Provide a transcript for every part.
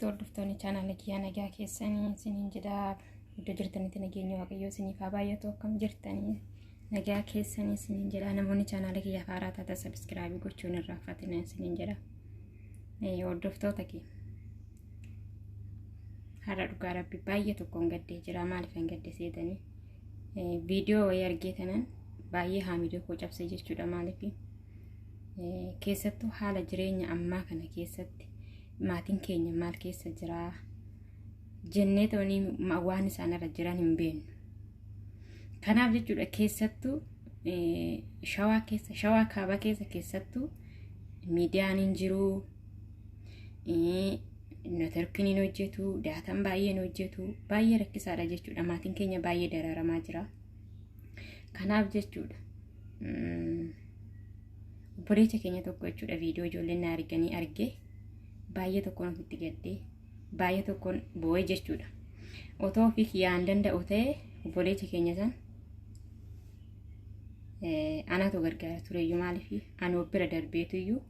Jirtu hordoftoonni chaanaala kiyyaa, nagaa keessanii isiniin jedha. Iddoo jirtanitti nageenya Waaqayyoo isiniif haa baay'atu. Akkam jirtanii, nagaa keessanii isiniin jedha. Namoonni chaanaala kiyyaa haaraa taatan subscribe gochuun hin irraanfatina isiniin jedha. Hordoftoota kee, har'a dhugaa Rabbi baay'ee tokkoon gaddee jira. Maaliif hin gadde seetanii? Viidiyoo wayii argee tanan baay'ee haamilee koo cabse jechuudha. Maaliif? Keessattuu haala jireenya ammaa kana keessatti maatiin keenya maal keessa jiraa jennee toonii waan isaan irra jiran hin beeknu. Kanaaf jechuudha, keessattuu Shawaa keessa, Shawaa Kaabaa keessa, keessattuu miidiyaan hin jiru, networkiin hin hojjetu, dataan baay'een hojjetu, baay'ee rakkisaadha jechuudha. Maatiin keenya baay'ee dararamaa jira. Kanaaf jechuudha, obboleessa keenya tokko jechuudha, viidiyoo ijoolleen na arganii argee baay'ee tokkoon ofitti gaddee, baay'ee tokkoon boo'ee jechuudha. Otoo ofii kiyyaan danda'u ta'e obboleessa keenya san anatu gargaara tureyyuu. Maaliif? Ani of bira darbeetuyyuu,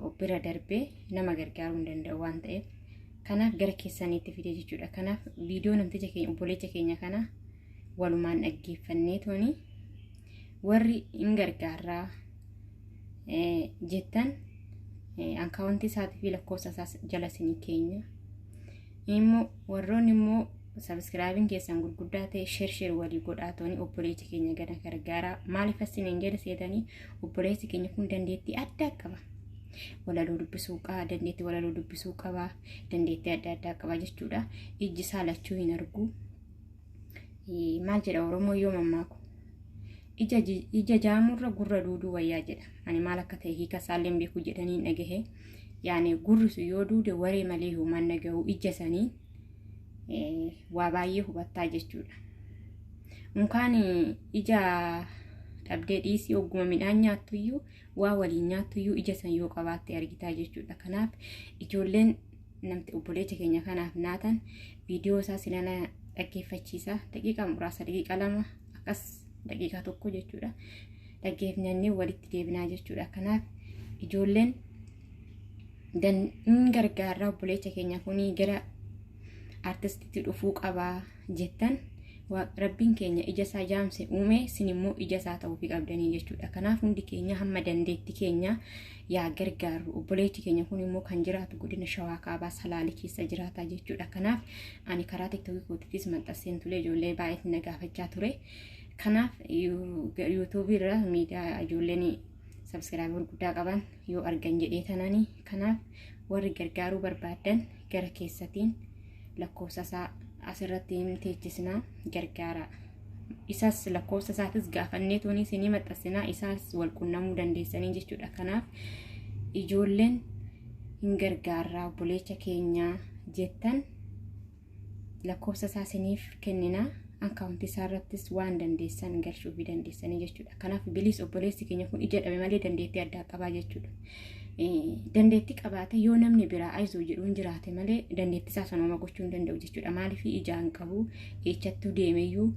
of bira darbee nama gargaaruu hin danda'u waan ta'eef, kanaaf gara keessaniitti fide jechuudha. Kanaaf viidiyoo namticha keenya, obboleessa keenya kana walumaan dhaggeeffannee tooni warri hin gargaarraa jettan akkaawuntii isaatii fi lakkoofsa isaas jala isinii keenya. Immoo warroonni immoo subscribeiin keessan gurguddaa ta'e, share share walii godhaa tooni obboleessi keenya gana gargaaraa. Maaliif asiniin jedha seetanii? Obboleessi keenya kun dandeettii addaa qaba. Walaloo dubbisuu qaba, dandeettii walaloo dubbisuu qaba, dandeettii adda addaa qaba jechuudha. Ijji isaa lachuu hin argu. Maal jedha Oromoo yoo mammaaku? Ija jaamurra gurra duuduu wayyaa jedha. Ani maal akka ta'e hiika isaallee hin beeku jedhanii hin dhagahe. Yaani gurri sun yoo duude waree malee humaan dhagahu, ija sanii waa baay'ee hubattaa jechuudha. Unkaan ija dhabdee dhiisii, ogguma midhaan nyaattuyyuu, waa waliin nyaattuyyuu ija san yoo qabaatte argitaa jechuudha. Kanaaf ijoolleen namti obboleessa keenya kanaaf naatan viidiyoo isaa sinana dhaggeeffachiisa. Daqiiqaa muraasa, daqiiqaa 2 akkas, daqiiqaa 1 jechuudha. Dhaggeeffannee walitti deebinaa jechuudha. Kanaaf ijoolleen in gargaarraa, obboleessa keenya kuni gara artistitti dhufuu qabaa jettan, Rabbiin keenya ija isaa jaamse uume, sin immoo ija isaa ta'uufii qabdanii jechuudha. Kanaaf hundi keenya hamma dandeetti keenya yaa gargaarru. Obboleechi keenya kun immoo kan jiraatu godina Shawaa Kaabaa Salaalee keessa jiraata jechuudha. Kanaaf ani karaa TikTokii kootiitis maxxanseen ture, ijoollee baay'eetu na gaafachaa ture. Kanaaf YouTubeii irra miidiyaa ijoolleen subscribe gurguddaa qaban yoo argan jedhee tananii, kanaaf warri gargaaruu barbaaddan gara keessatiin lakkoofsa isaa asirratti hin teechisnaa, gargaara. Isas lakkoofsa isaatis gaafannee toonii isinii maxxansinaa, isaas wal qunnamuu dandeessanii jechuudha. Kanaaf ijoolleen hin gargaarraa obboleessa keenyaa jettan lakkoofsa isaa isiniif kenninaa, akkaawuntii isaa irrattis waan dandeessan galchuufii dandeessanii jechuudha. Kanaaf biliis, obboleessi keenya kun ija dhabe malee dandeettii addaa qabaa jechuudha. Dandeettii qabaate yoo namni biraa ayizoo jedhuun jiraate malee dandeettii isaa sanuma gochuu hin danda'u jechuudha. Maaliif? Ijaan qabu, eechattuu deemeyyuu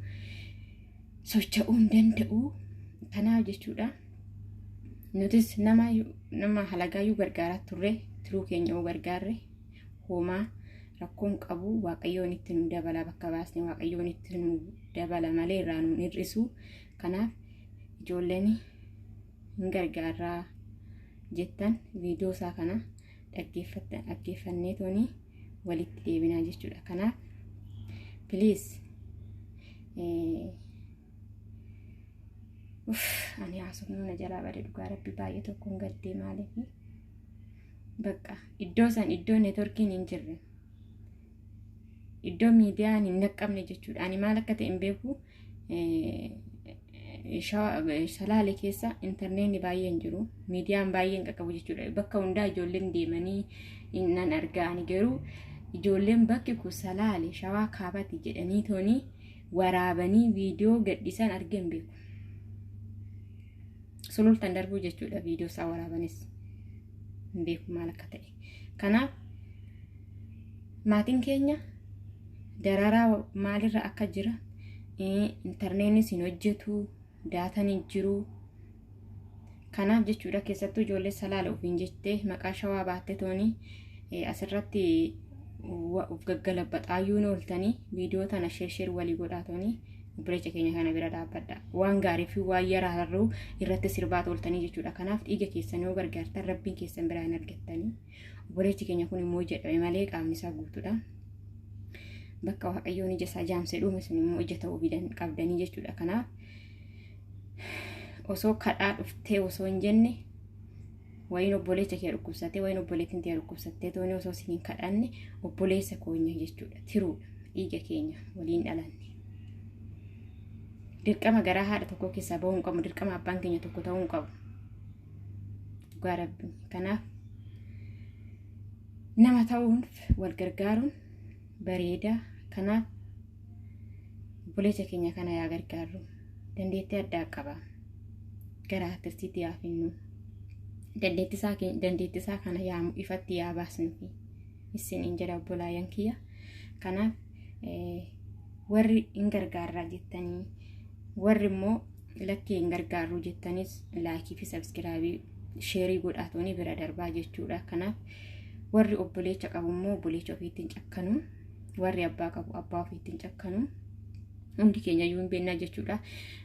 socho'uu hin danda'u. Kanaaf jechuudha. Nutis nama halagaayyuu gargaaraa turre, tiruu keenya yoo gargaarre homaa rakkoon qabu. Waaqayyoon itti nu dabala, bakka baasne Waaqayyoon itti nu dabala malee irraa nu hir'isu. Kanaaf ijoolleen hin gargaarraa jettan viidiyoo isaa kana dhaggeeffannee toonii walitti deebinaa jechuudha. Kanaaf please, ani haasofnu na jalaa bade. Dhugaa Rabbi baay'ee tokkoon gaddee. Maaliif? Bakka iddoo san, iddoo networkiin hin jirre, iddoo miidiyaan hin dhaqqabne jechuudha. Ani maal akka ta'e hin beeku. Salaalee keessa intarneetni baay'ee hin jiru. Miidiyaan baay'ee hin qaqqabu jechuudha. Bakka hundaa ijoolleen deemanii nan argaa. Ani garuu ijoolleen bakki kun Salaale Shawaa Kaabati jedhanii toonii waraabanii viidiyoo gadhiisan argee hin beeku. Sulultaan darbuu jechuudha, viidiyoo isaa waraabanis hin beeku maal akka ta'e. Kanaaf maatiin keenya dararaa maalirra akka jira, intarneetnis hin hojjetu, dataan hin jiru. Kanaaf jechuudha, keessattuu ijoollee Salaala ofiin jettee maqaa Shawaa baatte toonii Asirratti of gaggalabbaxaayyuu ooltanii viidiyoo tana share share walii godhaatanii obboleessa keenya kana bira dhaabbadha. Waan gaarii fi waan yaraarruu irratti sirbaa ooltanii jechuudha. Kanaaf dhiiga keessan yoo gargaartan rabbiin keessan biraa hin argattanii. Obboleessi keenya kun immoo jedhame malee qaamni isaa guutuudha. Bakka Waaqayyoon ija isaa jaamsee dhume sun immoo ija ta'uu qabdanii jechuudha. Kanaaf osoo kadhaa dhuftee osoo hin jenne wayiin obboleessa kee dhukkubsattee wayiin obboleettiin kee dhukkubsattee tooni osoo isin hin kadhanne obboleessa keenya jechuudha. Tiruudha dhiiga keenya waliin dhalanne. Dirqama garaa haadha tokko keessaa bahuu hin qabu. Dirqama abbaan keenya tokko ta'uu hin qabu. Dhugaa rabbi. Kanaaf nama ta'uun wal gargaaruun bareeda. Kanaaf obboleessa keenya kana yaa gargaarru. Dandeettii addaa qaba. Gara artistiitti yaa finnu. Dandeettii isaa kana yaa ifatti yaa baasnufi. Isiniin jedha obbolaayan kiyya. Kanaaf warri hin gargaarraa jettanii warri immoo lakkee hin gargaarru jettanis like fi subscribe share godhaatonni bira darbaa jechuudha. Kanaaf warri obboleecha qabu immoo obboleecha ofiitti hin cakkanu. Warri abbaa qabu abbaa ofiitti hin cakkanu. Hundi keenya iyyuu hin beeknaa jechuudha.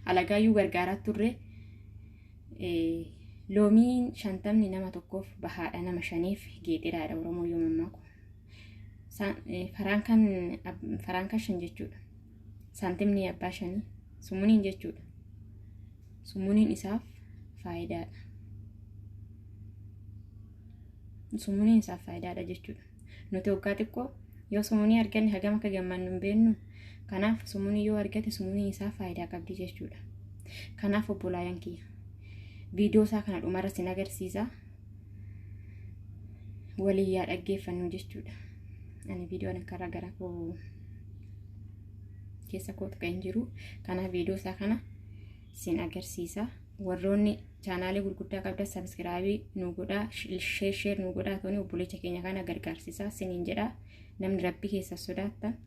Alagaayyuu gargaaraa turre loomiin 50 nama tokkoof bahaadha nama shaniif geexiraadha Oromoo yoo mammaaku. Faraankaan 5 jechuudha. Saantimni abbaa shanii summuniin jechuudha. Summuniin isaaf faayidaadha. Summuniin isaaf faayidaadha jechuudha. Nuti waggaa xiqqoo yoo summunii arganne hagam akka gammannu hin beeknu. Kanaaf summunii yoo argate summuniin isaa faayidaa qabdi jechuudha. Kanaaf obbolaayan kiyya. Viidiyoo isaa kana dhumarra sin agarsiisa. Waliin yaa dhaggeeffannu jechuudha. Ani viidiyoon akka gara koo keessa kootu kan hin jiru. Kanaaf viidiyoo isaa kana sin agarsiisa. Warroonni chaanaalee gurguddaa qabdan subscribe nu godhaa, share share nu godhaa tooni obboleessa keenya kana gargaarsisaa siniin jedha. Namni rabbi keessa sodaattan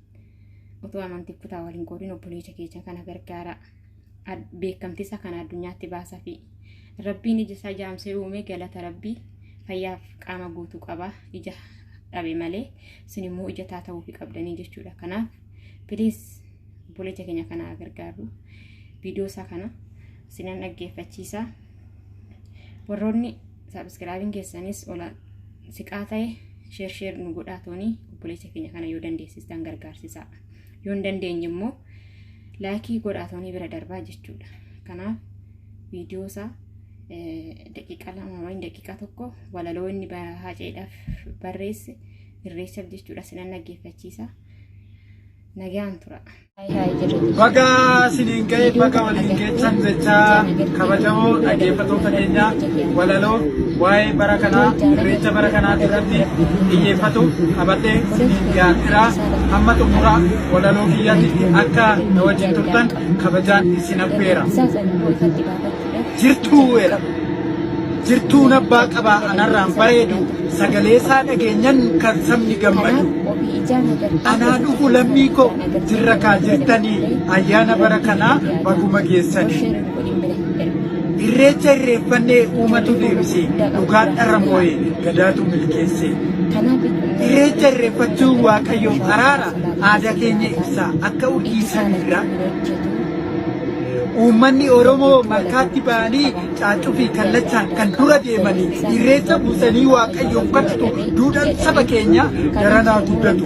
otoo amantii kutaa waliin qoodin obboleessa keenya kana gargaara. Beekamtii isaa kana addunyaatti baasaa fi rabbiin ija isaa jaamsee uume galata rabbii fayyaaf qaama guutuu qaba ija dhabe malee isin immoo ija taa ta'uufi qabdanii jechuudha. Kanaaf please obboleessa keenya kana gargaaru. Viidiyoo isaa kana sinan dhaggeeffachiisa. Warroonni subscribeiin keessanis ola siqaa ta'e share share nu godhaa tooni obboleessa keenya kana yoo dandeessistan gargaarsisaa. Yoo hin dandeenye immoo like godhaa toonii bira darbaa jechuudha. Kanaaf viidiyoo isaa daqiiqaa 2 wayin daqiiqaa 1 walaloo inni Haaceedhaaf barreesse irreessaaf jechuudha sinan dhaggeeffachiisa. Nagaan tura. Baga siniin ga'e, baga waliin geechan jechaa, kabajamoo dhaggeeffattoota keenya, walaloo waa'ee bara kanaa, irreecha bara kanaa irratti xiyyeeffatu qabadhee siniin dhiyaatira. Hamma xumura walaloo kiyyaatti akka na wajjin turtan kabajaan isin affeera. Jirtuu weera. Jirtuun abbaa qabaa anarraan bareedu, sagalee isaa dhageenyan kan sabni gammadu. Anaa dhufu lammii koo, jirra kaa jirtanii, ayyaana bara kanaa baguma geessanii. Irreecha irreeffannee uumatu deebisee, dhugaan dharra moo'ee gadaatu milkeesse. Irreecha irreeffachuun Waaqayyoof araara, aadaa keenya ibsaa akka urjii samiirraa. Uummanni Oromoo malkaatti ba'anii caaccuu fi kallachaan kan dura deemanii irreecha buusanii Waaqayyoon kadhatu, duudhaan saba keenya daranaa guddatu.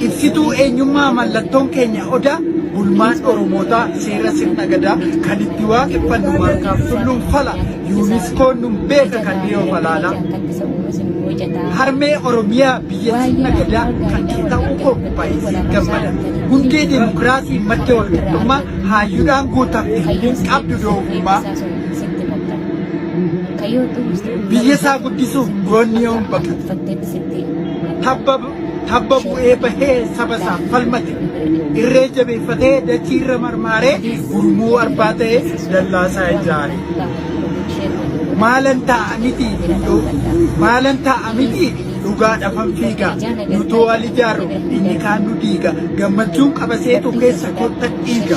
Ibsituu eenyummaa mallattoon keenya odaa, bulmaan Oromootaa seera sirna gadaa kan itti waaqeffannu malkaaf tulluun fala, UNESCOn nun beeka kan dhiyoo falaala. Harmee Oromiyaa, biyya sirna gadaa, kan kee ta'uu koo baay'isee gammada. Hundee dimokiraasii, madda walqixxummaa, hayyuudhaan guutamte, hin qabdu doofummaa. Biyya isaa guddisuuf goonni yoom baqate. Tabba tabba bu'ee bahee saba isaaf falmate. Irree jabeeffatee dachii irra marmaaree gurmuu arbaa ta'ee dallaa isaa ijaare. Maalan taa'a miti, maalan taa'a miti, dhugaadhaafan fiiga. Nutoo wal ijaarru inni kaan nu diiga. Gammachuun qabaseetu keessa kottan dhiiga.